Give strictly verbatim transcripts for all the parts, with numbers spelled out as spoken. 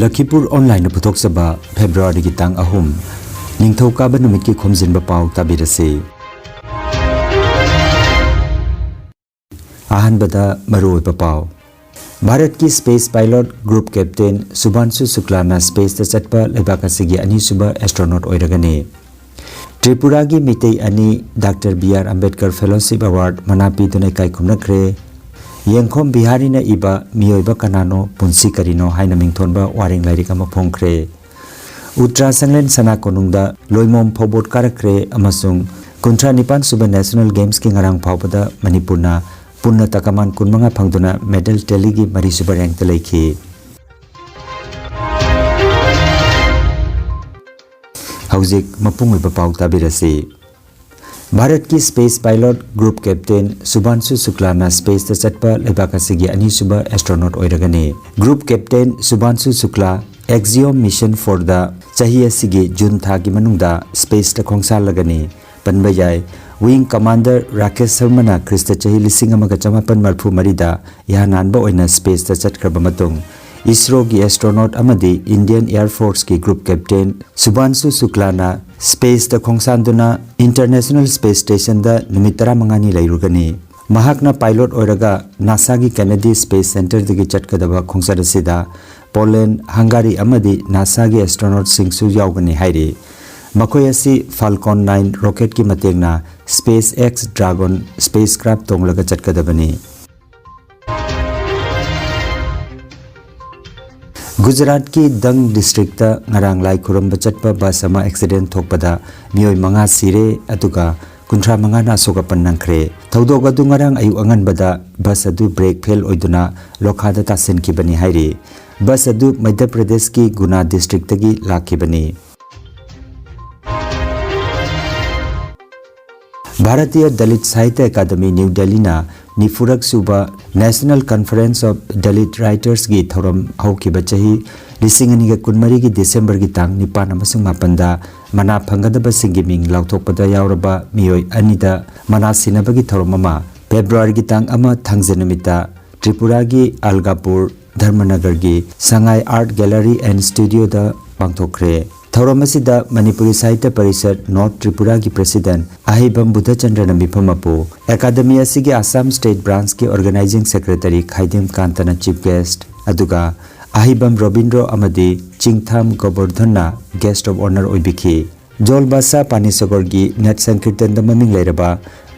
ꯂꯈꯤꯄꯨꯔ ꯑꯣꯟꯂꯥꯏꯟꯅ ꯄꯨꯊꯣꯛꯆꯕ ꯐꯦꯕ꯭ꯔꯨꯋꯥꯔꯤꯒꯤ ꯇꯥꯡ ꯑꯍꯨꯝ, ꯅꯤꯡꯊꯧꯀꯥꯕ ꯅꯨꯃꯤꯠꯀꯤ ꯈꯣꯝꯖꯤꯟꯕ ꯄꯥꯎ ꯇꯥꯕꯤꯔꯁꯤ꯫ ꯑꯍꯥꯟꯕꯗ ꯃꯔꯨꯑꯣꯏꯕ ꯄꯥꯎ꯫ ꯚꯥꯔꯠꯀꯤ space pilot group captain Shubhanshu ꯁꯨꯀ꯭ꯂꯥꯅ ꯁ꯭ꯄꯦꯁꯇ ꯆꯠꯄ ꯂꯩꯕꯥꯛ ꯑꯁꯤꯒꯤ ꯑꯅꯤꯁꯨꯕ ꯑꯦꯁꯇ꯭ꯔꯣꯅꯣꯠ ꯑꯣꯏꯔꯒꯅꯤ꯫ ꯇ꯭ꯔꯤꯄꯨꯔꯥꯒꯤ ꯃꯤꯇꯩ ꯑꯅꯤ doctor B R Ambedkar fellowship award ꯃꯅꯥ ꯄꯤꯗꯨꯅ ꯏꯀꯥꯏ ꯈꯨꯝꯅꯈ꯭ꯔꯦ꯫ ꯌꯦꯡꯈꯣꯝ ꯕꯤꯍꯥꯔꯤꯅ ꯏꯕ ꯃꯤꯑꯣꯏꯕ ꯀꯅꯥꯅꯣ, ꯄꯨꯟꯁꯤ ꯀꯔꯤꯅꯣ ꯍꯥꯏꯅ ꯃꯤꯡꯊꯣꯟꯕ ꯋꯥꯔꯦꯡ ꯂꯥꯏꯔꯤꯛ ꯑꯃ ꯐꯣꯡꯈ꯭ꯔꯦ꯫ ꯎꯇ꯭ꯔꯥ ꯁꯪꯂꯦꯟ ꯁꯅꯥ ꯀꯣꯅꯨꯡꯗ ꯂꯣꯏꯃꯣꯝ ꯐꯧꯕꯣꯠ ꯀꯥꯔꯛꯈ꯭ꯔꯦ ꯑꯃꯁꯨꯡ ꯀꯨꯟꯊ꯭ꯔꯥ ꯅꯤꯄꯥꯟ ꯁꯨꯕ ꯅꯦꯁꯅꯦꯜ ꯒꯦꯝꯁꯀꯤ ꯉꯔꯥꯡ ꯐꯥꯎꯕꯗ ꯃꯅꯤꯄꯨꯔꯅ ꯄꯨꯟꯅ ꯇꯀꯃꯥꯟ ꯀꯨꯟꯃꯉꯥ ꯐꯪꯗꯨꯅ ꯃꯦꯗꯜ ꯇꯦꯂꯤꯒꯤ ꯃꯔꯤꯁꯨꯕ ꯔꯦꯡꯛꯇ ꯂꯩꯈꯤ꯫ ꯍꯧꯖꯤꯛ ꯃꯄꯨꯡ ꯑꯣꯏꯕ ꯄꯥꯎ ꯇꯥꯕꯤꯔꯁꯤ꯫ ꯚꯥꯔꯠꯀꯤ space pilot group captain Shubhanshu ꯁꯨꯀ꯭ꯂꯥꯅ ꯁ꯭ꯄꯦꯁꯇ ꯆꯠꯄ ꯂꯩꯕꯥꯛ ꯑꯁꯤꯒꯤ ꯑꯅꯤꯁꯨꯕ ꯑꯦꯁꯇ꯭ꯔꯣꯅꯣꯠ ꯑꯣꯏꯔꯒꯅꯤ꯫ Group captain Shubhanshu Shukla Axiom Mission four ꯗ ꯆꯍꯤ ꯑꯁꯤꯒꯤ ꯖꯨꯟ ꯊꯥꯒꯤ ꯃꯅꯨꯡꯗ ꯁ꯭ꯄꯦꯁꯇ ꯈꯣꯡꯁꯥꯜꯂꯒꯅꯤ꯫ ꯄꯟꯕ ꯌꯥꯏ, ꯋꯤꯡ ꯀꯃꯥꯟꯗꯔ ꯔꯥꯀꯦꯁ ꯁꯔꯃꯅ ꯈ꯭ꯔꯤꯁꯇ ꯆꯍꯤ ꯂꯤꯁꯤꯡ ꯑꯃꯒ ꯆꯃꯥꯄꯟ ꯃꯔꯤꯐꯨ ꯃꯔꯤꯗ ꯏꯍꯥꯟ ꯍꯥꯟꯕ ꯑꯣꯏꯅ ꯁ꯭ꯄꯦꯁꯇ ꯆꯠꯈ꯭ꯔꯕ ꯃꯇꯨꯡ, ꯏꯁꯔꯣꯒꯤ ꯑꯦꯁꯇ꯭ꯔꯣꯅꯣꯠ ꯑꯃꯗꯤ ꯏꯟꯗꯤꯌꯟ ꯑꯦꯌꯔ ꯐꯣꯔꯁꯀꯤ ꯒ꯭ꯔꯨꯞ ꯀꯦꯞꯇꯦꯟ ꯁꯨꯚꯥꯟꯁꯨ ꯁꯨꯀ꯭ꯂꯥꯅ ꯁ꯭ꯄꯦꯁꯇ ꯈꯣꯡꯁꯥꯟꯗꯨꯅ ꯏꯟꯇꯔꯅꯦꯁꯅꯦꯜ ꯁ꯭ꯄꯦꯁ ꯁ꯭ꯇꯦꯁꯟꯗ ꯅꯨꯃꯤꯠ ꯇꯔꯥꯃꯉꯥꯅꯤ ꯂꯩꯔꯨꯒꯅꯤ꯫ ꯃꯍꯥꯛꯅ ꯄꯥꯏꯂꯣꯠ ꯑꯣꯏꯔꯒ ꯅꯥꯁꯥꯒꯤ ꯀꯦꯅꯦꯗꯤ ꯁ꯭ꯄꯦꯁ ꯁꯦꯟꯇꯔꯗꯒꯤ ꯆꯠꯀꯗꯕ ꯈꯣꯡꯆꯠ ꯑꯁꯤꯗ ꯄꯣꯂꯦꯟ, ꯍꯪꯒꯥꯔꯤ ꯑꯃꯗꯤ ꯅꯥꯁꯥꯒꯤ ꯑꯦꯁꯇ꯭ꯔꯣꯅꯣꯠꯁꯤꯡꯁꯨ ꯌꯥꯎꯒꯅꯤ ꯍꯥꯏꯔꯤ꯫ ꯃꯈꯣꯏ ꯑꯁꯤ ꯐꯥꯜꯀꯣꯟ ꯅꯥꯏꯟ ꯔꯣꯀꯦꯠꯀꯤ ꯃꯇꯦꯡꯅ SpaceX Dragon spacecraft ꯇꯣꯡꯂꯒ ꯆꯠꯀꯗꯕꯅꯤ꯫ ꯒꯨꯖꯔꯥꯠꯀꯤ ꯗꯪ ꯗꯤꯁꯇ꯭ꯔꯤꯛꯇ ꯉꯔꯥꯡ ꯂꯥꯏ ꯈꯨꯔꯨꯝꯕ ꯆꯠꯄ ꯕꯁ ꯑꯃ ꯑꯦꯛꯁꯤꯗꯦꯟ ꯊꯣꯛꯄꯗ ꯃꯤꯑꯣꯏ ꯃꯉꯥ ꯁꯤꯔꯦ, ꯑꯗꯨꯒ ꯀꯨꯟꯊ꯭ꯔꯥ ꯃꯉꯥꯅ ꯑꯁꯣꯛ ꯑꯄꯟ ꯅꯪꯈ꯭ꯔꯦ꯫ ꯊꯧꯗꯣꯛ ꯑꯗꯨ ꯉꯔꯥꯡ ꯑꯌꯨꯛ ꯑꯉꯟꯕꯗ ꯕꯁ ꯑꯗꯨ ꯕ꯭ꯔꯦꯛ ꯐꯦꯜ ꯑꯣꯏꯗꯨꯅ ꯂꯣꯈꯥꯗ ꯇꯥꯁꯤꯟꯈꯤꯕꯅꯤ ꯍꯥꯏꯔꯤ꯫ ꯕꯁ ꯑꯗꯨ ꯃꯙ꯭ꯌ ꯄ꯭ꯔꯗꯦꯁꯀꯤ ꯒꯨꯅꯥ ꯗꯤꯁꯇ꯭ꯔꯤꯛꯇꯒꯤ ꯂꯥꯛꯈꯤꯕꯅꯤ꯫ ꯚꯥꯔꯇꯤꯌ ꯗꯂꯤꯠ ꯁꯥꯍꯤꯇ꯭ꯌ ꯑꯦꯀꯥꯗꯃꯤ ꯅ꯭ꯌꯨ ꯗꯦꯜꯂꯤꯅ ꯅꯤꯐꯨꯔꯛ ꯁꯨꯕ National Conference of Dalit Writers ꯒꯤ ꯊꯧꯔꯝ ꯍꯧꯈꯤꯕ ꯆꯍꯤ ꯂꯤꯁꯤꯡ ꯑꯅꯤꯒ ꯀꯨꯟꯃꯔꯤꯒꯤ ꯗꯤꯁꯦꯝꯕꯔꯒꯤ ꯇꯥꯡ ꯅꯤꯄꯥꯟ ꯑꯃꯁꯨꯡ ꯃꯥꯄꯟꯗ ꯃꯅꯥ ꯐꯪꯒꯗꯕꯁꯤꯡꯒꯤ ꯃꯤꯡ ꯂꯥꯎꯊꯣꯛꯄꯗ ꯌꯥꯎꯔꯕ ꯃꯤꯑꯣꯏ ꯑꯅꯤꯗ ꯃꯅꯥ ꯁꯤꯟꯅꯕꯒꯤ ꯊꯧꯔꯝ ꯑꯃ ꯐꯦꯕ꯭ꯔꯨꯋꯥꯔꯤꯒꯤ ꯇꯥꯡ ꯑꯃ ꯊꯥꯡꯖ ꯅꯨꯃꯤꯠꯇ ꯇ꯭ꯔꯤꯄꯨꯔꯥꯒꯤ ꯑꯜꯒꯥꯄꯨꯔ ꯙꯔꯃꯅꯒꯔꯒꯤ ꯁꯉꯥꯏ Art Gallery and Studioꯗ ꯄꯥꯡꯊꯣꯛꯈ꯭ꯔꯦ꯫ ꯊꯧꯔꯝ ꯑꯁꯤꯗ ꯃꯅꯤꯄꯨꯔꯤ ꯁꯥꯍꯤꯇ꯭ꯌ ꯄꯔꯤꯁꯠ North Tripuraꯒꯤ President ꯑꯍꯩꯕꯝ ꯕꯨꯙꯆꯟꯗ꯭ꯔꯅ ꯃꯤꯐꯝ ꯃꯄꯨ, ꯑꯦꯀꯥꯗꯃꯤ ꯑꯁꯤꯒꯤ Assam State Branchꯀꯤ Organizing Secretary ꯈꯥꯏꯗꯦꯝ ꯀꯥꯟꯇꯅ Chief Guest, ꯑꯗꯨꯒ ꯑꯍꯩꯕꯝ ꯔꯣꯕꯤꯟꯗ꯭ꯔꯣ ꯑꯃꯗꯤ ꯆꯤꯡꯊꯥꯝ ꯒꯣꯕꯔꯙꯟꯅ Guest of Honour ꯑꯣꯏꯕꯤꯈꯤ꯫ ꯖꯣꯜ ꯕꯥꯁꯥ ꯄꯥꯅꯤꯁꯒꯔꯒꯤ ꯅꯠ ꯁꯪꯀꯤꯔꯇꯟꯗ ꯃꯃꯤꯡ ꯂꯩꯔꯕ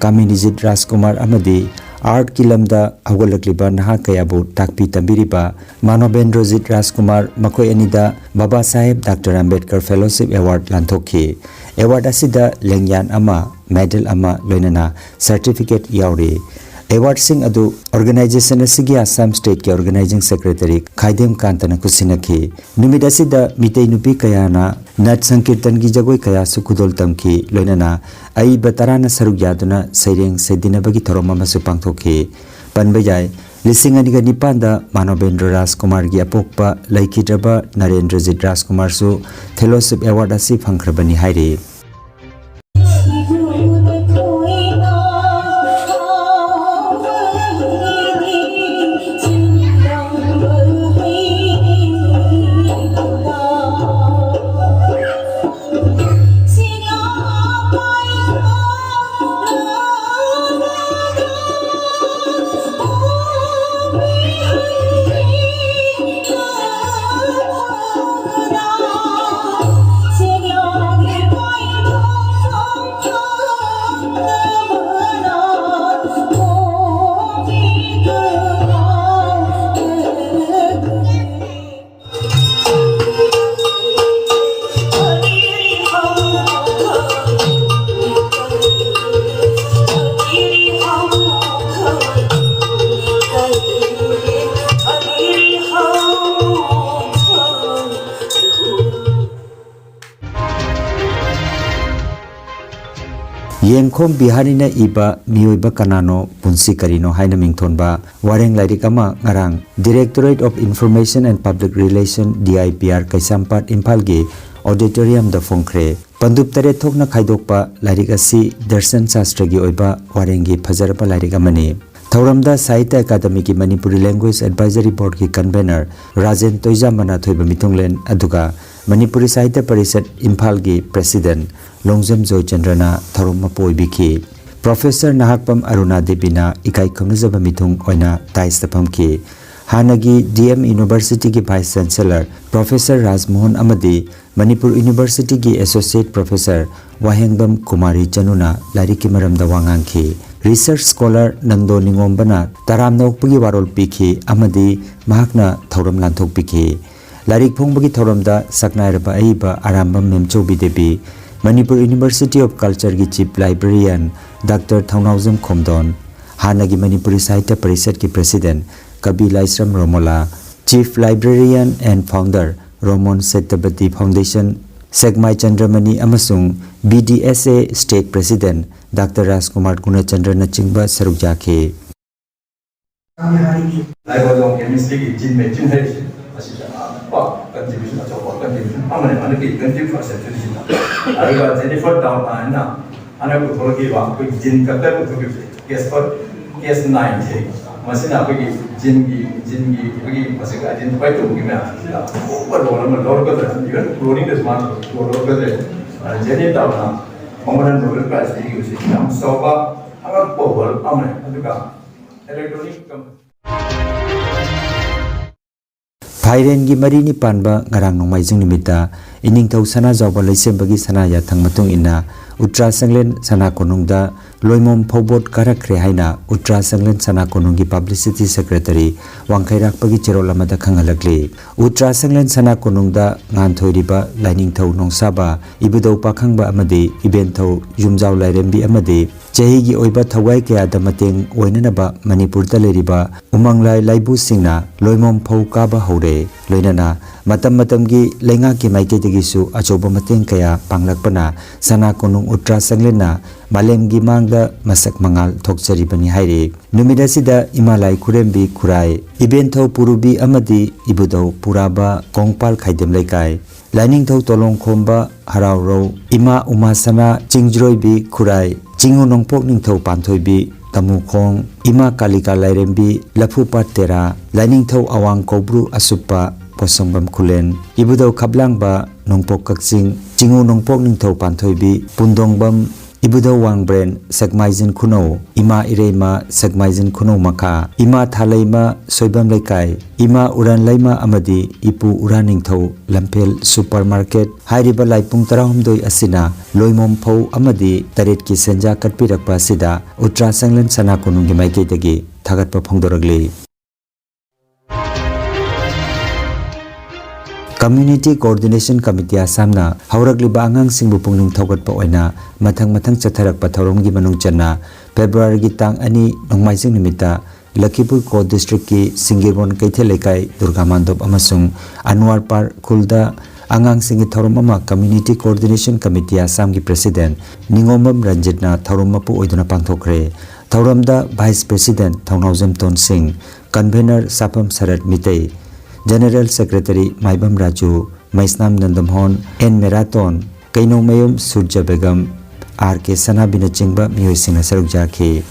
ꯀꯥꯃꯤꯅꯤꯖꯤꯠ ꯔꯥꯖꯀꯨꯃꯥꯔ ꯑꯃꯗꯤ Artꯀꯤ ꯂꯝꯗ ꯍꯧꯒꯠꯂꯛꯂꯤꯕ ꯅꯍꯥ ꯀꯌꯥꯕꯨ ꯇꯥꯛꯄꯤ ꯇꯝꯕꯤꯔꯤꯕ ꯃꯥꯅꯣꯕꯦꯟꯗ꯭ꯔꯣꯖꯤꯠ ꯔꯥꯖꯀꯨꯃꯥꯔ, ꯃꯈꯣꯏ ꯑꯅꯤꯗ Baba Saheb doctor Ambedkar Fellowship Award ꯂꯥꯟꯊꯣꯛꯈꯤ꯫ Award ꯑꯁꯤꯗ ꯂꯦꯡꯌꯥꯟ ꯑꯃ, medal ꯑꯃ, ꯂꯣꯏꯅꯅ certificate ꯌꯥꯎꯔꯤ꯫ Awardꯁꯤꯡ ꯑꯗꯨ organization ꯑꯁꯤꯒꯤ Assam Stateꯀꯤ Organizing Secretary ꯈꯥꯏꯗꯦꯝ ꯀꯥꯟꯇꯅ ꯈꯨꯠꯁꯤꯟꯅꯈꯤ꯫ ꯅꯨꯃꯤꯠ ꯑꯁꯤꯗ ꯃꯤꯇꯩ ꯅꯨꯄꯤ ꯀꯌꯥꯅ ꯅꯠ ꯁꯪꯀꯤꯔꯇꯟꯒꯤ ꯖꯒꯣꯏ ꯀꯌꯥꯁꯨ ꯈꯨꯗꯣꯜ ꯇꯝꯈꯤ, ꯂꯣꯏꯅꯅ ꯑꯏꯕ ꯇꯔꯥꯅ ꯁꯔꯨꯛ ꯌꯥꯗꯨꯅ ꯁꯩꯔꯦꯡ ꯁꯩꯗꯤꯟꯅꯕꯒꯤ ꯊꯧꯔꯝ ꯑꯃꯁꯨ ꯄꯥꯡꯊꯣꯛꯈꯤ꯫ ꯄꯟꯕ ꯌꯥꯏ, ꯂꯤꯁꯤꯡ ꯑꯅꯤꯒ ꯅꯤꯄꯥꯟꯗ ꯃꯥꯅꯣꯕꯦꯟꯗ꯭ꯔ ꯔꯥꯖꯀꯨꯃꯥꯔꯒꯤ ꯑꯄꯣꯛꯄ ꯂꯩꯈꯤꯗ꯭ꯔꯕ ꯅꯔꯦꯟꯗ꯭ꯔꯖꯤꯠ ꯔꯥꯖꯀꯨꯃꯥꯔꯁꯨ Fellowship Award ꯑꯁꯤ ꯐꯪꯈ꯭ꯔꯕꯅꯤ ꯍꯥꯏꯔꯤ꯫ ꯌꯦꯡꯈꯣꯝ ꯕꯤꯍꯥꯔꯤꯅ ꯏꯕ ꯃꯤꯑꯣꯏꯕ ꯀꯅꯥꯅꯣ, ꯄꯨꯟꯁꯤ ꯀꯔꯤꯅꯣ ꯍꯥꯏꯅ ꯃꯤꯡꯊꯣꯟꯕ ꯋꯥꯔꯦꯡ ꯂꯥꯏꯔꯤꯛ ꯑꯃ ꯉꯔꯥꯡ Directorate of Information and Public Relation, D I P R, ꯀꯩꯁꯥꯝꯄꯥꯠ, ꯏꯝꯐꯥꯜꯒꯤ auditoriumꯗ ꯐꯣꯡꯈ꯭ꯔꯦ꯫ ꯄꯟꯗꯨꯞ ꯇꯔꯦꯠ ꯊꯣꯛꯅ ꯈꯥꯏꯗꯣꯛꯄ ꯂꯥꯏꯔꯤꯛ ꯑꯁꯤ ꯗꯔꯁꯟ ꯁꯥꯁꯇ꯭ꯔꯒꯤ ꯑꯣꯏꯕ ꯋꯥꯔꯦꯡꯒꯤ ꯐꯖꯔꯕ ꯂꯥꯏꯔꯤꯛ ꯑꯃꯅꯤ꯫ ꯊꯧꯔꯝꯗ ꯁꯥꯍꯤꯇ꯭ꯌ ꯑꯦꯀꯥꯗꯃꯤꯒꯤ ꯃꯅꯤꯄꯨꯔꯤ ꯂꯦꯡꯒ꯭ꯋꯦꯖ ꯑꯦꯗꯚꯥꯏꯖꯔꯤ ꯕꯣꯔꯗꯀꯤ ꯀꯟꯚꯦꯅꯔ ꯔꯥꯖꯦꯟ ꯇꯣꯏꯖꯥꯃꯅꯥ ꯊꯣꯏꯕ ꯃꯤꯊꯨꯡꯂꯦꯟ, ꯑꯗꯨꯒ ꯃꯅꯤꯄꯨꯔꯤ ꯁꯥꯍꯤꯇ꯭ꯌ ꯄꯔꯤꯁꯠ ꯏꯝꯐꯥꯜꯒꯤ ꯄ꯭ꯔꯦꯁꯤꯗꯦꯟꯠ ꯂꯣꯡꯖꯝ ꯖꯣꯏꯆꯟꯗ꯭ꯔꯅ ꯊꯧꯔꯝ ꯃꯄꯨ ꯑꯣꯏꯕꯤꯈꯤ꯫ ꯄ꯭ꯔꯣꯐꯦꯁꯔ ꯅꯍꯥꯛꯄꯝ ꯑꯔꯨꯅꯥ ꯗꯦꯕꯤꯅ ꯏꯀꯥꯏ ꯈꯨꯝꯅꯖꯕ ꯃꯤꯊꯨꯡ ꯑꯣꯏꯅ ꯗꯥꯏꯁꯇ ꯐꯝꯈꯤ꯫ ꯍꯥꯟꯅꯒꯤ ꯗꯤ ꯑꯦꯝ ꯌꯨꯅꯤꯚꯔꯁꯤꯇꯤꯒꯤ ꯚꯥꯏꯁ ꯆꯥꯟꯁꯦꯂꯔ ꯄ꯭ꯔꯣꯐꯦꯁꯔ ꯔꯥꯖꯃꯣꯍꯟ ꯑꯃꯗꯤ ꯃꯅꯤꯄꯨꯔ ꯌꯨꯅꯤꯚꯔꯁꯤꯇꯤꯒꯤ ꯑꯦꯁꯣꯁꯤꯌꯦꯠ ꯄ꯭ꯔꯣꯐꯦꯁꯔ ꯋꯥꯍꯦꯡꯕꯝ ꯀꯨꯃꯥꯔꯤ ꯆꯅꯨꯅ ꯂꯥꯏꯔꯤꯛꯀꯤ ꯃꯔꯝꯗ ꯋꯥ ꯉꯥꯡꯈꯤ꯫ ꯔꯤꯁꯔꯆ ꯁ꯭ꯀꯣꯂꯔ ꯅꯟꯗꯣ ꯅꯤꯉꯣꯝꯕꯅ ꯇꯔꯥꯝꯅ ꯑꯣꯛꯄꯒꯤ ꯋꯥꯔꯣꯜ ꯄꯤꯈꯤ ꯑꯃꯗꯤ ꯃꯍꯥꯛꯅ ꯊꯧꯔꯝ ꯂꯥꯟꯊꯣꯛꯄꯤꯈꯤ꯫ ꯂꯥꯏꯔꯤꯛ ꯐꯣꯡꯕꯒꯤ ꯊꯧꯔꯝꯗ ꯁꯛꯅꯥꯏꯔꯕ ꯑꯏꯕ ꯑꯔꯥꯝꯕꯝ ꯃꯦꯝꯆꯧꯕꯤ ꯗꯦꯕꯤ, ꯃꯅꯤꯄꯨꯔ ꯌꯨꯅꯤꯚꯔꯁꯤꯇꯤ ꯑꯣꯐ ꯀꯜꯆꯔꯒꯤ chief librarian doctor Thounaojam Khomdon, ꯍꯥꯟꯅꯒꯤ ꯃꯅꯤꯄꯨꯔꯤ ꯁꯥꯍꯤꯇ꯭ꯌ ꯄꯔꯤꯁꯠꯀꯤ president Kabi Laishram Romola, chief librarian and founder Romon Setabati foundation, Sekmai Chandramani ꯑꯃꯁꯨꯡ B D S A state president doctor Rajkumar ꯒꯨꯅꯆꯟꯗ꯭ꯔꯅꯆꯤꯡꯕ ꯁꯔꯨꯛ ꯌꯥꯈꯤ꯫ ꯂꯥꯏꯕꯗꯣꯡ ꯀꯦꯃꯤꯁꯇ꯭ꯔꯤꯒꯤ ꯖꯤꯟ ꯃꯦꯆꯤꯟ ꯍꯥꯏꯔꯤꯁꯦ, ꯑꯁꯤꯁꯨ ꯑꯉꯛꯄ ꯀꯟꯇ꯭ꯔꯤꯕ꯭ꯌꯨꯁꯟ, ꯑꯆꯧꯕ ꯀꯟꯇ꯭ꯔꯤꯕ꯭ꯌꯨꯁꯟ ꯑꯃꯅꯦ ꯍꯟꯗꯛꯀꯤ ꯇ꯭ꯋꯦꯟꯇꯤ ꯐꯥꯔꯁ ꯁꯦꯟꯆꯨꯔꯤꯁꯤꯗ꯫ ꯑꯗꯨꯒ ꯖꯦꯅꯤꯐꯔ ꯗꯥꯎꯟ ꯍꯥꯏꯅ ꯍꯟꯗꯛ ꯄꯨꯊꯣꯔꯛꯈꯤꯕ ꯑꯩꯈꯣꯏ ꯖꯤꯟ ꯀꯠꯇꯔ ꯄꯨꯊꯣꯛꯈꯤꯕꯁꯦ, ꯀꯦꯁꯄꯔ ꯀꯦꯁ ꯅꯥꯏꯟꯁꯦ, ꯃꯁꯤꯅ ꯑꯩꯈꯣꯏꯒꯤ ꯖꯤꯟꯒꯤ, ꯖꯤꯟꯒꯤ ꯑꯩꯈꯣꯏꯒꯤ ꯃꯁꯤꯒ ꯑꯥꯏꯗꯦꯟꯇꯤꯐꯥꯏ ꯇꯧꯕꯒꯤ ꯃꯌꯥꯝꯁꯤꯗ ꯑꯆꯧꯕ ꯔꯣꯜ ꯑꯃ ꯂꯧꯔꯛꯀꯗ꯭ꯔꯥ, ꯏꯚꯟ ꯀ꯭ꯂꯣꯅꯤꯡꯗꯁꯨ ꯃꯥꯅ ꯔꯣꯜ ꯂꯧꯔꯛꯀꯗ꯭ꯔꯦ꯫ ꯖꯦꯅꯤ ꯗꯥꯎꯟꯅ ꯃꯉꯣꯟꯗ ꯅꯣꯕꯦꯜ ꯄ꯭ꯔꯥꯏꯖ ꯄꯤꯈꯤꯕꯁꯤ ꯌꯥꯝ ꯆꯥꯎꯕ ꯑꯉꯛꯄ ꯋꯥꯔꯜ ꯑꯃꯅꯤ꯫ ꯑꯗꯨꯒ ꯏꯂꯦꯛꯇ꯭ꯔꯣꯅꯤꯛ ꯀꯝꯄꯅꯤ꯫ ꯐꯥꯏꯔꯦꯟꯒꯤ ꯃꯔꯤꯅꯤ ꯄꯥꯟꯕ ꯉꯔꯥꯡ ꯅꯣꯡꯃꯥꯏꯖꯤꯡ ꯅꯨꯃꯤꯠꯇ ꯏꯅꯤꯡꯊꯧ ꯁꯅꯥꯖꯥꯎꯕ ꯂꯩꯁꯦꯝꯕꯒꯤ ꯁꯅꯥ ꯌꯥꯊꯪ ꯃꯇꯨꯡ ꯏꯟꯅ ꯎꯇ꯭ꯔꯥ ꯁꯪꯂꯦꯟ ꯁꯅꯥ ꯀꯣꯅꯨꯡꯗ ꯂꯣꯏꯃꯣꯝ ꯐꯧꯕꯣꯠ ꯀꯥꯔꯛꯈ꯭ꯔꯦ ꯍꯥꯏꯅ ꯎꯇ꯭ꯔꯥ ꯁꯪꯂꯦꯟ ꯁꯅꯥ ꯀꯣꯅꯨꯡꯒꯤ ꯄꯕ꯭ꯂꯤꯁꯤꯇꯤ ꯁꯦꯀ꯭ꯔꯦꯇꯔꯤ ꯋꯥꯡꯈꯩꯔꯥꯛꯄꯒꯤ ꯆꯦꯔꯣꯜ ꯑꯃꯗ ꯈꯪꯍꯜꯂꯛꯂꯤ꯫ ꯎꯇ꯭ꯔꯥ ꯁꯪꯂꯦꯟ ꯁꯅꯥ ꯀꯣꯅꯨꯡꯗ ꯉꯥꯟꯊꯣꯏꯔꯤꯕ ꯂꯥꯏꯅꯤꯡꯊꯧ ꯅꯣꯡꯁꯥꯕ, ꯏꯕꯨꯙꯧ ꯄꯥꯈꯪꯕ ꯑꯃꯗꯤ ꯏꯕꯦꯟꯊꯧ ꯌꯨꯝꯖꯥꯎ ꯂꯥꯏꯔꯦꯝꯕꯤ ꯑꯃꯗꯤ ꯆꯍꯤꯒꯤ ꯑꯣꯏꯕ ꯊꯧꯒꯥꯏ ꯀꯌꯥꯗ ꯃꯇꯦꯡ ꯑꯣꯏꯅꯅꯕ ꯃꯅꯤꯄꯨꯔꯗ ꯂꯩꯔꯤꯕ ꯎꯃꯪꯂꯥꯏ ꯂꯥꯏꯕꯨꯁꯤꯡꯅ ꯂꯣꯏꯃꯣꯝ ꯐꯧ ꯀꯥꯕ ꯍꯧꯔꯦ꯫ ꯂꯣꯏꯅꯅ ꯃꯇꯝ ꯃꯇꯝꯒꯤ ꯂꯩꯉꯥꯛꯀꯤ ꯃꯥꯏꯀꯩꯗꯒꯤꯁꯨ ꯑꯆꯧꯕ ꯃꯇꯦꯡ ꯀꯌꯥ ꯄꯥꯡꯂꯛꯄꯅ ꯁꯅꯥ ꯀꯣꯅꯨꯡ ꯎꯇ꯭ꯔꯥ ꯁꯪꯂꯦꯟꯅ ꯃꯥꯂꯦꯝꯒꯤ ꯃꯥꯡꯗ ꯃꯁꯛ ꯃꯉꯥꯜ ꯊꯣꯛꯆꯔꯤꯕꯅꯤ ꯍꯥꯏꯔꯤ꯫ ꯅꯨꯃꯤꯠ ꯑꯁꯤꯗ ꯏꯃꯥ ꯂꯥꯏ ꯈꯨꯔꯦꯝꯕꯤ ꯈꯨꯔꯥꯏ, ꯏꯕꯦꯟꯊꯧ ꯄꯨꯔꯨꯕꯤ ꯑꯃꯗꯤ ꯏꯕꯨꯙꯧ ꯄꯨꯔꯥꯕ ꯀꯣꯡꯄꯥꯜ ꯈꯥꯏꯗꯦꯝ ꯂꯩꯀꯥꯏ, ꯂꯥꯏꯅꯤꯡꯊꯧ ꯇꯣꯂꯣꯡꯈꯣꯝꯕ ꯍꯔꯥꯎꯔꯧ, ꯏꯃꯥ ꯎꯃꯥꯁꯅꯥ ꯆꯤꯡꯖ꯭ꯔꯣꯏꯕꯤ ꯈꯨꯔꯥꯏ, ꯆꯤꯡꯉꯨ ꯅꯣꯡꯄꯣꯛ ꯅꯤꯡꯊꯧ ꯄꯥꯟꯊꯣꯏꯕꯤ ꯇꯃꯨꯈꯣꯡ, ꯏꯃꯥ ꯀꯥꯂꯤꯀꯥ ꯂꯥꯏꯔꯦꯝꯕꯤ, ꯂꯐꯨꯄꯥꯠ ꯇꯦꯔꯥ, ꯂꯥꯏꯅꯤꯡꯊꯧ ꯑꯋꯥꯡ ꯀꯧꯕ꯭ꯔꯨ ꯑꯁꯨꯞꯄ, ꯄꯣꯠꯁꯪꯕꯝ ꯈꯨꯂꯦꯟ, ꯏꯕꯨꯙꯧ ꯈꯞꯂꯥꯡꯕ, ꯅꯣꯡꯄꯣꯛ ꯀꯛꯆꯤꯡ, ꯆꯤꯉꯨ ꯅꯣꯡꯄꯣꯛ ꯅꯤꯡꯊꯧ ꯄꯥꯟꯊꯣꯏꯕꯤ, ꯄꯨꯟꯗꯣꯡꯕꯝ, ꯏꯕꯨꯙꯧ ꯋꯥꯡꯕ꯭ꯔꯦꯟ, ꯁꯦꯛꯃꯥꯏꯖꯤꯟ ꯈꯨꯅꯧ, ꯏꯃꯥ ꯏꯔꯩꯃ, ꯁꯦꯛꯃꯥꯏꯖꯤꯟ ꯈꯨꯅꯧ ꯃꯈꯥ, ꯏꯃꯥ ꯊꯥꯂꯩꯃ, ꯁꯣꯏꯕꯝ ꯂꯩꯀꯥꯏ, ꯏꯃꯥ ꯎꯔꯥꯟ ꯂꯩꯃ ꯑꯃꯗꯤ ꯏꯄꯨ ꯎꯔꯥ ꯅꯤꯡꯊꯧ, ꯂꯝꯐꯦꯜ ꯁꯨꯄꯔ ꯃꯥꯔꯀꯦꯠ ꯍꯥꯏꯔꯤꯕ ꯂꯥꯏꯄꯨꯡ ꯇꯔꯥꯍꯨꯝꯗꯣꯏ ꯑꯁꯤꯅ ꯂꯣꯏꯃꯣꯝ ꯐꯧ ꯑꯃꯗꯤ ꯇꯔꯦꯠꯀꯤ ꯁꯦꯟꯖꯥ ꯀꯠꯄꯤꯔꯛꯄ ꯑꯁꯤꯗ ꯎꯇ꯭ꯔꯥ ꯆꯪꯂꯦꯟ ꯁꯅꯥ ꯀꯣꯅꯨꯡꯒꯤ ꯃꯥꯏꯀꯩꯗꯒꯤ ꯊꯥꯒꯠꯄ ꯐꯣꯡꯗꯣꯔꯛꯂꯤ꯫ Community Coordination Committee ꯑꯁꯥꯝꯅ ꯍꯧꯔꯛꯂꯤꯕ ꯑꯉꯥꯡꯁꯤꯡꯕꯨ ꯄꯨꯛꯅꯤꯡ ꯊꯧꯒꯠꯄ ꯑꯣꯏꯅ ꯃꯊꯪ ꯃꯊꯪ ꯆꯠꯊꯔꯛꯄ ꯊꯧꯔꯝꯒꯤ ꯃꯅꯨꯡ ꯆꯟꯅ ꯐꯦꯕ꯭ꯔꯨꯋꯥꯔꯤꯒꯤ ꯇꯥꯡ ꯑꯅꯤ ꯅꯣꯡꯃꯥꯏꯖꯤꯡ ꯅꯨꯃꯤꯠꯇ ꯂꯈꯤꯄꯨꯔ ꯀꯣ ꯗꯤꯁꯇ꯭ꯔꯤꯛꯀꯤ ꯁꯤꯡꯒꯤꯔꯕꯣꯟ ꯀꯩꯊꯦꯜ ꯂꯩꯀꯥꯏ ꯗꯨꯔꯒꯥ ꯃꯥꯟꯗꯣꯞ ꯑꯃꯁꯨꯡ ꯑꯟꯋꯥꯔ ꯄꯥꯔꯛ ꯈꯨꯜꯗ ꯑꯉꯥꯡꯁꯤꯡꯒꯤ ꯊꯧꯔꯝ ꯑꯃ Community Coordination Committee ꯑꯁꯥꯝꯒꯤ ꯄ꯭ꯔꯦꯁꯤꯗꯦꯟꯠ ꯅꯤꯉꯣꯝꯕꯝ ꯔꯟꯖꯤꯠꯅ ꯊꯧꯔꯝ ꯃꯄꯨ ꯑꯣꯏꯗꯨꯅ ꯄꯥꯡꯊꯣꯛꯈ꯭ꯔꯦ꯫ ꯊꯧꯔꯝꯗ vice president Thounaojam Tonsing, convener Saphum Sarat Meitei, general secretary Maibam Raju, Meisnam Nandamohan, N Meraton, Keinaomayum Suraj Begum, R K ꯁꯅꯥꯕꯤꯅꯆꯤꯡꯕ ꯃꯤꯑꯣꯏꯁꯤꯡꯅ ꯁꯔꯨꯛ ꯌꯥꯈꯤ꯫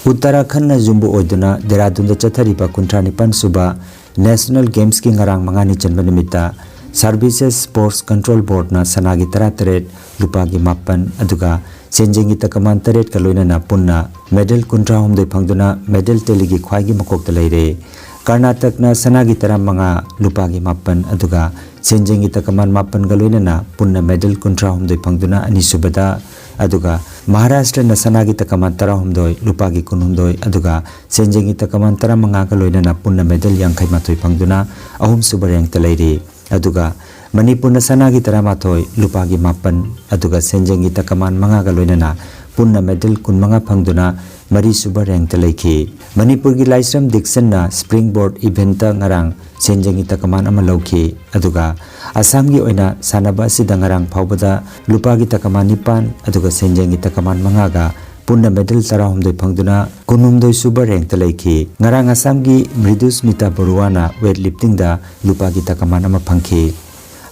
ꯎꯠꯇꯔꯥꯈꯟꯅ ꯌꯨꯝꯕꯨ ꯑꯣꯏꯗꯨꯅ ꯗꯦꯔꯥꯗꯨꯟꯗ ꯆꯠꯊꯔꯤꯕ ꯀꯨꯟꯊ꯭ꯔꯥ ꯅꯤꯄꯥꯟ ꯁꯨꯕ ꯅꯦꯁꯅꯦꯜ ꯒꯦꯝꯁꯀꯤ ꯉꯔꯥꯡ ꯃꯉꯥꯅꯤ ꯆꯟꯕ ꯅꯨꯃꯤꯠꯇ ꯁꯥꯔꯚꯤꯁꯦꯁ ꯁ꯭ꯄꯣꯔꯠꯁ ꯀꯟꯇ꯭ꯔꯣꯜ ꯕꯣꯔꯗꯅ ꯁꯅꯥꯒꯤ ꯇꯔꯥꯇꯔꯦꯠ, ꯂꯨꯄꯥꯒꯤ ꯃꯥꯄꯟ, ꯑꯗꯨꯒ ꯁꯦꯟꯖꯦꯡꯒꯤ ꯇꯀꯃꯥꯟ ꯇꯔꯦꯠꯀ ꯂꯣꯏꯅꯅ ꯄꯨꯟꯅ ꯃꯦꯗꯜ ꯀꯨꯟꯊ꯭ꯔꯥꯍꯨꯝꯗꯣꯏ ꯐꯪꯗꯨꯅ ꯃꯦꯗꯜ ꯇꯦꯂꯤꯒꯤ ꯈ꯭ꯋꯥꯏꯒꯤ ꯃꯀꯣꯛꯇ ꯂꯩꯔꯦ꯫ ꯀꯔꯅꯥꯇꯛꯅ ꯁꯅꯥꯒꯤ ꯇꯔꯥꯃꯉꯥ, ꯂꯨꯄꯥꯒꯤ ꯃꯥꯄꯟ, ꯑꯗꯨꯒ ꯁꯦꯟꯖꯦꯡꯒꯤ ꯇꯀꯃꯥꯟ ꯃꯥꯄꯟꯒ ꯂꯣꯏꯅꯅ ꯄꯨꯟꯅ ꯃꯦꯗꯜ ꯀꯨꯟꯊ꯭ꯔꯥꯍꯨꯝꯗꯣꯏ ꯐꯪꯗꯨꯅ ꯑꯅꯤꯁꯨꯕꯗ, ꯑꯗꯨꯒ ꯃꯍꯥꯔꯥꯁꯇ꯭ꯔꯅ ꯁꯅꯥꯒꯤ ꯇꯀꯃꯥꯟ ꯇꯔꯥꯍꯨꯝꯗꯣꯏ, ꯂꯨꯄꯥꯒꯤ ꯀꯨꯟꯍꯨꯝꯗꯣꯏ, ꯑꯗꯨꯒ ꯁꯦꯟꯖꯦꯡꯒꯤ ꯇꯀꯃꯥꯟ ꯇꯔꯥꯃꯉꯥꯒ ꯂꯣꯏꯅꯅ ꯄꯨꯟꯅ ꯃꯦꯗꯜ ꯌꯥꯡꯈꯩ ꯃꯥꯊꯣꯏ ꯐꯪꯗꯨꯅ ꯑꯍꯨꯝꯁꯨꯕ ꯔꯦꯡꯛꯇ ꯂꯩꯔꯤ꯫ ꯑꯗꯨꯒ ꯃꯅꯤꯄꯨꯔꯅ ꯁꯅꯥꯒꯤ ꯇꯔꯥꯃꯥꯊꯣꯏ, ꯂꯨꯄꯥꯒꯤ ꯃꯥꯄꯟ, ꯑꯗꯨꯒ ꯁꯦꯟꯖꯦꯡꯒꯤ ꯇꯀꯃꯥꯟ ꯃꯉꯥꯒ ꯂꯣꯏꯅꯅ ꯄꯨꯟꯅ ꯃꯦꯗꯜ ꯀꯨꯟꯃꯉꯥ ꯐꯪꯗꯨꯅ ꯃꯔꯤꯁꯨꯕ ꯔꯦꯡꯛꯇ ꯂꯩꯈꯤ꯫ ꯃꯅꯤꯄꯨꯔꯒꯤ ꯂꯥꯏꯁ꯭ꯔꯝ ꯗꯤꯛꯁꯟꯅ ꯁ꯭ꯄ꯭ꯔꯤꯡ ꯕꯣꯔꯗ ꯏꯚꯦꯟꯠꯇ ꯉꯔꯥꯡ ꯁꯦꯟꯖꯦꯡꯒꯤ ꯇꯀꯃꯥꯟ ꯑꯃ ꯂꯧꯈꯤ꯫ ꯑꯗꯨꯒ ꯑꯁꯥꯝꯒꯤ ꯑꯣꯏꯅ ꯁꯥꯟꯅꯕ ꯑꯁꯤꯗ ꯉꯔꯥꯡ ꯐꯥꯎꯕꯗ ꯂꯨꯄꯥꯒꯤ ꯇꯀꯃꯥꯟ ꯅꯤꯄꯥꯟ, ꯑꯗꯨꯒ ꯁꯦꯟꯖꯦꯡꯒꯤ ꯇꯀꯃꯥꯟ ꯃꯉꯥꯒ ꯄꯨꯟꯅ ꯃꯦꯗꯜ ꯇꯔꯥꯍꯨꯝꯗꯣꯏ ꯐꯪꯗꯨꯅ ꯀꯨꯟꯍꯨꯝꯗꯣꯏ ꯁꯨꯕ ꯔꯦꯡꯛꯇ ꯂꯩꯈꯤ꯫ ꯉꯔꯥꯡ ꯑꯁꯥꯝꯒꯤ ꯃ꯭ꯔꯤꯗꯨꯁꯃꯤꯇꯥ ꯕꯔꯨꯋꯥꯅ ꯋꯦꯠ ꯂꯤꯐꯇꯤꯡꯗ ꯂꯨꯄꯥꯒꯤ ꯇꯀꯃꯥꯟ ꯑꯃ ꯐꯪꯈꯤ꯫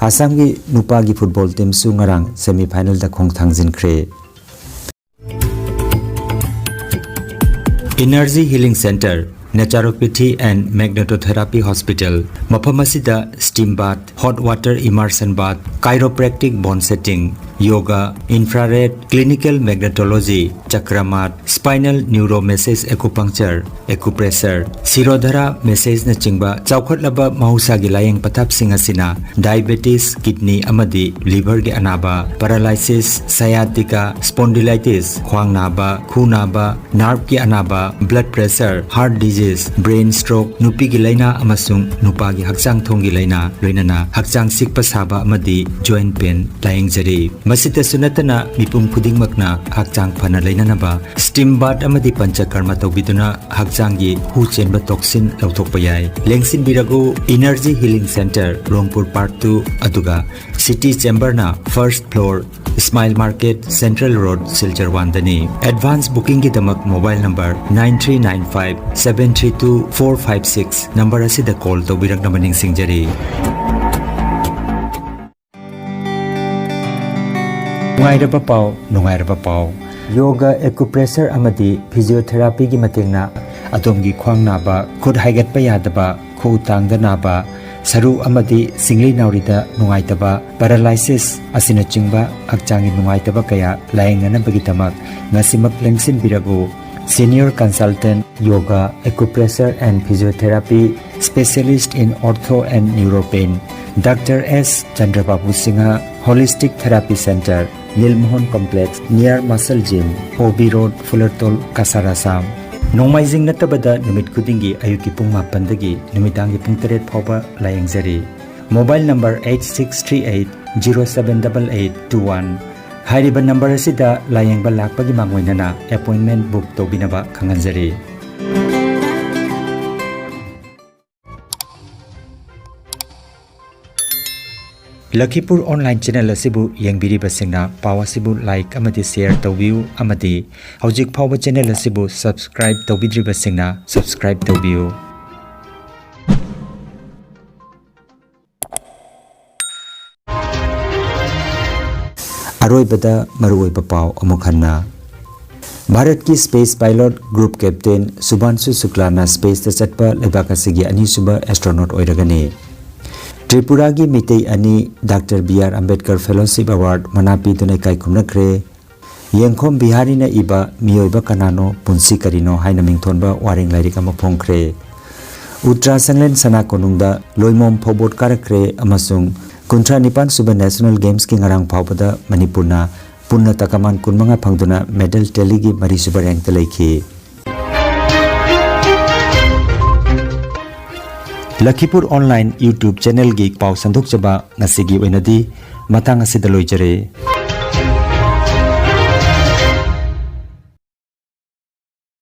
ꯑꯁꯥꯝꯒꯤ ꯅꯨꯄꯥꯒꯤ ꯐꯨꯠꯕꯣꯜ ꯇꯤꯝꯁꯨ ꯉꯔꯥꯡ ꯁꯦꯃꯤ ꯐꯥꯏꯅꯦꯜꯗ ꯈꯣꯡ ꯊꯥꯡꯖꯤꯟꯈ꯭ꯔꯦ꯫ Energy Healing Center, Naturopathy and Magnetotherapy Hospital, ꯃꯐꯝ ꯑꯁꯤꯗ steam bath, hot water immersion bath, chiropractic bone setting, yoga, infrared, clinical magnetology, ꯆꯀ꯭ꯔꯃꯥꯠ, spinal neuromassage acupuncture, acupressure, ꯁꯤꯔꯣꯙꯔꯥ ꯃꯦꯁꯦꯖꯅꯆꯤꯡꯕ ꯆꯥꯎꯈꯠꯂꯕ ꯃꯍꯧꯁꯥꯒꯤ ꯂꯥꯌꯦꯡ ꯄꯊꯥꯞꯁꯤꯡ ꯑꯁꯤꯅ diabetes, kidney ꯑꯃꯗꯤ liverꯒꯤ ꯑꯅꯥꯕ, paralysis, sciatica, spondylitis, ꯈ꯭ꯋꯥꯡ ꯅꯥꯕ, ꯈꯨ ꯅꯥꯕ, nerveꯀꯤ ꯑꯅꯥꯕ, blood pressure, heart disease, brain stroke, ꯅꯨꯄꯤꯒꯤ ꯂꯥꯏꯅꯥ ꯑꯃꯁꯨꯡ ꯅꯨꯄꯥꯒꯤ ꯍꯛꯆꯥꯡ ꯊꯣꯡꯒꯤ ꯂꯥꯏꯅꯥ, ꯂꯣꯏꯅꯅ ꯍꯛꯆꯥꯡ ꯁꯤꯛꯄ ꯁꯥꯕ ꯑꯃꯗꯤ joint pain ꯂꯥꯌꯦꯡꯖꯔꯤ꯫ ꯃꯁꯤꯇꯁꯨ ꯅꯠꯇꯅ ꯃꯤꯄꯨꯝ ꯈꯨꯗꯤꯡꯃꯛꯅ ꯍꯛꯆꯥꯡ ꯐꯅ ꯂꯩꯅꯅꯕ steam bath ꯑꯃꯗꯤ ꯄꯟꯆꯀꯔꯃ ꯇꯧꯕꯤꯗꯨꯅ ꯍꯛꯆꯥꯡꯒꯤ ꯍꯨ ꯆꯦꯟꯕ toxin ꯂꯧꯊꯣꯛꯄ ꯌꯥꯏ꯫ ꯂꯦꯡꯁꯤꯟꯕꯤꯔꯒꯨ Energy Healing Center, ꯔꯣꯡꯄꯨꯔ Park two, ꯑꯗꯨꯒ City Chamberꯅ first floor, Smile Market, Central Road, Silchar one ꯗꯅꯤ꯫ Advance bookingꯒꯤꯗꯃꯛ mobile number nine three nine five seven three two four five six number ꯑꯁꯤꯗ call ꯇꯧꯕꯤꯔꯛꯅꯕ ꯅꯤꯡꯁꯤꯡꯖꯔꯤ꯫ ꯅꯨꯡꯉꯥꯏꯔꯕ ꯄꯥꯎ, ꯅꯨꯡꯉꯥꯏꯔꯕ ꯄꯥꯎ꯫ Yoga, acupressure ꯑꯃꯗꯤ physiotherapyꯒꯤ ꯃꯇꯦꯡꯅ ꯑꯗꯣꯝꯒꯤ ꯈ꯭ꯋꯥꯡ ꯅꯥꯕ, ꯈꯨꯠ ꯍꯥꯏꯒꯠꯄ ꯌꯥꯗꯕ, ꯈꯨꯎ ꯇꯥꯡꯗ ꯅꯥꯕ, ꯁꯔꯨ ꯑꯃꯗꯤ ꯁꯤꯡꯂꯤ ꯅꯥꯎꯔꯤꯗ ꯅꯨꯡꯉꯥꯏꯇꯕ, paralysis ꯑꯁꯤꯅꯆꯤꯡꯕ ꯍꯛꯆꯥꯡꯒꯤ ꯅꯨꯡꯉꯥꯏꯇꯕ ꯀꯌꯥ ꯂꯥꯌꯦꯡꯅꯅꯕꯒꯤꯗꯃꯛ ꯉꯁꯤꯃꯛ ꯂꯦꯡꯁꯤꯟꯕꯤꯔꯕꯨ꯫ Senior Consultant, Yoga, Acupressure and Physiotherapy, Specialist in Ortho and Neuropain, Doctor S Chandrababu Singha, Holistic Therapy Center, Nilmohan Complex, near Muscle Gym, O B Road, Fulertol, Cachar, Assam꯫ ꯅꯣꯡꯃꯥꯏꯖꯤꯡ ꯅꯠꯇꯕꯗ ꯅꯨꯃꯤꯠ ꯈꯨꯗꯤꯡꯒꯤ ꯑꯌꯨꯛꯀꯤ ꯄꯨꯡ ꯃꯥꯄꯟꯗꯒꯤ ꯅꯨꯃꯤꯗꯥꯡꯒꯤ ꯄꯨꯡ ꯇꯔꯦꯠ ꯐꯥꯎꯕ ꯂꯥꯌꯦꯡꯖꯔꯤ꯫ Mobile number eight six three eight zero seven double eight two one꯫ ꯍꯥꯏꯔꯤꯕ number ꯑꯁꯤꯗ ꯂꯥꯌꯦꯡꯕ ꯂꯥꯛꯄꯒꯤ ꯃꯥꯡꯑꯣꯏꯅꯅ appointment book ꯇꯧꯕꯤꯅꯕ ꯈꯪꯍꯟꯖꯔꯤ꯫ ꯂꯈꯤꯄꯨꯔ online channel ꯑꯁꯤꯕꯨ ꯌꯦꯡꯕꯤꯔꯤꯕꯁꯤꯡꯅ ꯄꯥꯎ ꯑꯁꯤꯕꯨ like ꯑꯃꯗꯤ share ꯇꯧꯕꯤꯌꯨ ꯑꯃꯗꯤ ꯍꯧꯖꯤꯛ ꯐꯥꯎꯕ channel ꯑꯁꯤꯕꯨ subscribe ꯇꯧꯕꯤꯗ꯭ꯔꯤꯕꯁꯤꯡꯅ subscribe ꯇꯧꯕꯤꯌꯨ꯫ ꯑꯔꯣꯏꯕꯗ ꯃꯔꯨꯑꯣꯏꯕ ꯄꯥꯎ ꯑꯃꯨꯛ ꯍꯟꯅ꯫ ꯚꯥꯔꯠꯀꯤ space pilot group captain ꯁꯨꯚꯥꯟꯁꯨ ꯁꯨꯀ꯭ꯂꯥꯅ spaceꯇ ꯆꯠꯄ ꯂꯩꯕꯥꯛ ꯑꯁꯤꯒꯤ ꯑꯅꯤꯁꯨꯕ astronaut ꯑꯣꯏꯔꯒꯅꯤ꯫ ꯇ꯭ꯔꯤꯄꯨꯔꯥꯒꯤ ꯃꯤꯇꯩ ꯑꯅꯤ doctor B R Ambedkar fellowship award ꯃꯅꯥ ꯄꯤꯗꯨꯅ ꯏꯀꯥꯏ ꯈꯨꯝꯅꯈ꯭ꯔꯦ꯫ ꯌꯦꯡꯈꯣꯝ ꯕꯤꯍꯥꯔꯤꯅ ꯏꯕ ꯃꯤꯑꯣꯏꯕ ꯀꯅꯥꯅꯣ, ꯄꯨꯟꯁꯤ ꯀꯔꯤꯅꯣ ꯍꯥꯏꯅ ꯃꯤꯡꯊꯣꯟꯕ ꯋꯥꯔꯦꯡ ꯂꯥꯏꯔꯤꯛ ꯑꯃ ꯐꯣꯡꯈ꯭ꯔꯦ꯫ ꯎꯇ꯭ꯔꯥ ꯁꯪꯂꯦꯟ ꯁꯅꯥ ꯀꯣꯅꯨꯡꯗ ꯂꯣꯏꯃꯣꯝ ꯐꯧꯕꯣꯠ ꯀꯥꯔꯛꯈ꯭ꯔꯦ ꯑꯃꯁꯨꯡ ꯀꯨꯟꯊ꯭ꯔꯥ ꯅꯤꯄꯥꯟ ꯁꯨꯕ National Gamesꯀꯤ ꯉꯔꯥꯡ ꯐꯥꯎꯕꯗ ꯃꯅꯤꯄꯨꯔꯅ ꯄꯨꯟꯅ ꯇꯀꯃꯥꯟ ꯀꯨꯟꯃꯉꯥ ꯐꯪꯗꯨꯅ medal tallyꯒꯤ ꯃꯔꯤꯁꯨꯕ rankꯇ ꯂꯩꯈꯤ꯫ ꯂꯈꯤꯄꯨꯔ online YouTube channelꯒꯤ ꯄꯥꯎ ꯁꯟꯗꯣꯛꯆꯕ ꯉꯁꯤꯒꯤ ꯑꯣꯏꯅꯗꯤ ꯃꯇꯥꯡ ꯑꯁꯤꯗ ꯂꯣꯏꯖꯔꯦ꯫